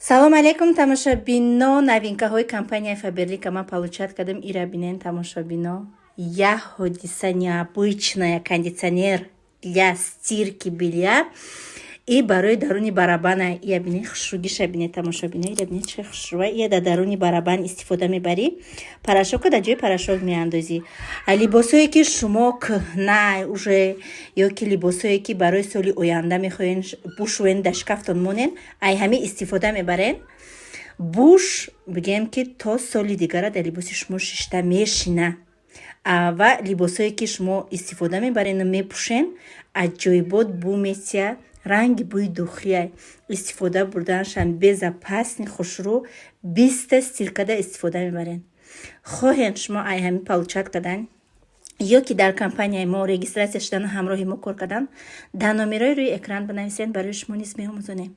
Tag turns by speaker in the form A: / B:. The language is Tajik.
A: Салом алейкум, тамошобино! Новинкаҳои компанияи Фаберлика ман получать кардам. Ира бинен, тамошобино, як ҳодиса, необычная кондиционер для стирки белья и барои даруни барабана. Ия бинен, хушругиша бинен, тамошобино, ира бинен, чӣ хушрува. Ия дар даруни барабан истифода мебарӣ, порошока дар ҷои порошок меандозӣ. Либосое ки шумо кӯҳна уже ё ки либосое ки барои соли оянда мехоҳен бушӯен, дар шкафтон монен, ай ҳамин истифода мебарен. Буш бигем, ки то соли дигара дар либоси шумо шишта мешина. Ва либосое ки шумо истифода мебарену мепӯшен, аҷоибот бу метия, ранги бӯи духия. Истифода бурданашам безопасный, хушрӯ. 20-та стиркада истифода мебарен. Хоҳем шумо ай ҳамин получать кардан ё ки дар компанияи мо регистрация шудану ҳамроҳи мо кор кардан, дар номерои рӯи экран бинависед, барои шумо низ меомӯзонем.